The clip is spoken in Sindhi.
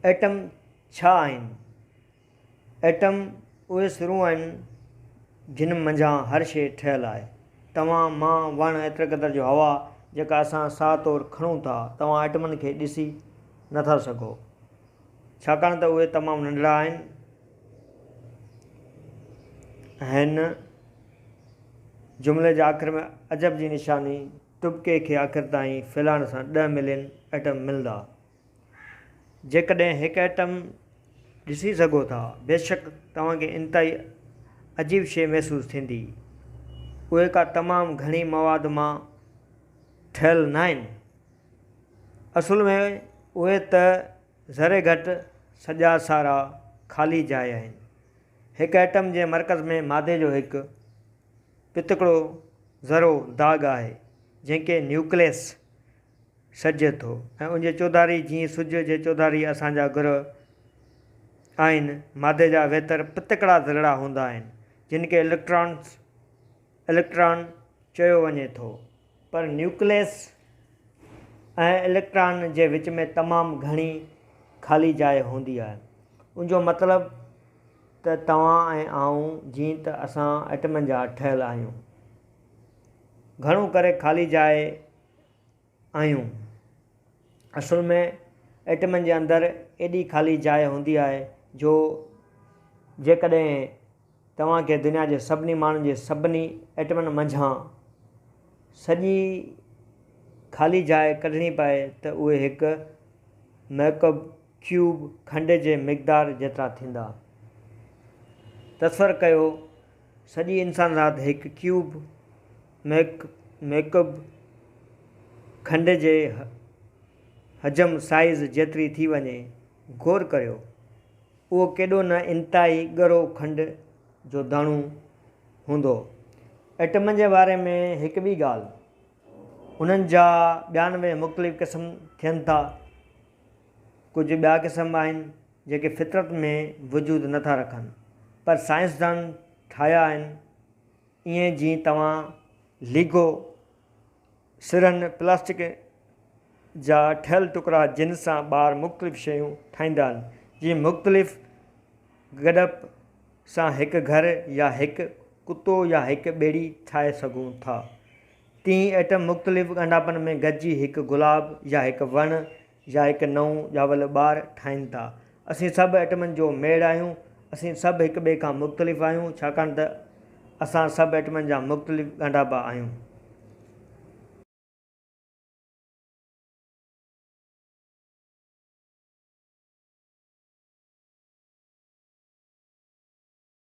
ايٽم ڇا آهن؟ ايٽم اهي سرون آهن جن منجهان هر شيء ٺهيل آهي. توهان، مان، وڻ، ايتريقدر جو هوا جيڪا اسان ساهه طور کڻون ٿا، توهان ايٽمن کي ڏسي نه ٿا سگهو. ڇاڪاڻ ته اهي تمام ننڍڙا آهن. هن جملي جي آخر ۾ عجب جي نشاني ٽٻڪي کي آخر تائين ڦهلائڻ سان ڏهه ملين ايٽم ملندا. جيڪڏهن هڪ ايٽم ڏسي سگهو ٿا، بيشڪ توهان کي انتهائي عجيب شيء محسوس ٿيندي. اهي ڪا تمام گهڻي مواد مان ٺهيل ناهن. اصل ۾ اهي ته ذري گهٽ سڄا سارا خالي جاء آهن. هڪ ايٽم جي مرڪز ۾ مادي جو هڪ پتڪڙو ذرو داغ آهي، جنهن کي نيوڪليس سڏجي ٿو ۽ ان جي چوڌاري جيئن سج جي چوڌاري اسان جا گرهه آهن، مادي جا ويتر پتڪڙا ذرڙا هوندا آهن، جن کي اليڪٽرانس، Electron، چيو وڃي ٿو. پر نيوڪليس ۽ اليڪٽران جي وچ ۾ تمام گهڻي خالي جاء هوندي آهي. ان جو مطلب ته توهان ۽ آئون جيئن ته اسان ايٽمن جا ٺهيل آهيون. گهڻو ڪري خالي جاء آهيون. اصل ۾ ايٽمن جي اندر ايڏي خالي جاء هوندي آهي جو جيڪڏهن توهان کي دنيا جي سڀني ماڻهن جي سڀني ايٽمن منجهان سڄي خالي جاء ڪڍڻي پئي ته اهي هڪ ميڪب، Cube، کنڊ جي مقدار جيترا ٿيندا. تصور ڪيو سڄي انسانذات هڪ ڪيوب، ميڪب، کنڊ جي حجم، سائيز، جيتري ٿي وڃي. غور ڪريو، اهو ڪيڏو نه انتهائي ڳرو کنڊ جو داڻو هوندو. ايٽمن جي باري ۾ هڪ ٻي ڳالهه، انهن جا 92 مختلف قسم ٿين ٿا. ڪجهه ٻيا قسم به آهن، جيڪي فطرت ۾ وجود نه ٿا رکن، پر سائنسدان ٺاهيا آهن، ائين جيئن توهان ليگو سرن، پلاسٽڪ جا ٺهيل ٽڪرا جن سان ٻار مختلف شيون ٺاهيندا آهن، جيئن مختلف گڏپ سان هڪ گهر يا هڪ ڪتو يا هڪ ٻيڙي ٺاهي سگهون ٿا، تيئن ايٽم مختلف ڳانڍاپن ۾ گڏجي هڪ گلاب يا هڪ وڻ يا هڪ نئون ڄاول ٻار ٺاهين ٿا. اسين سڀ ايٽمن جو ميڙ آهيون. اسين سڀ هڪ ٻئي کان مختلف آهيون ڇاڪاڻ ته اسان سڀ ايٽمن جا مختلف ڳانڍاپا آهيون.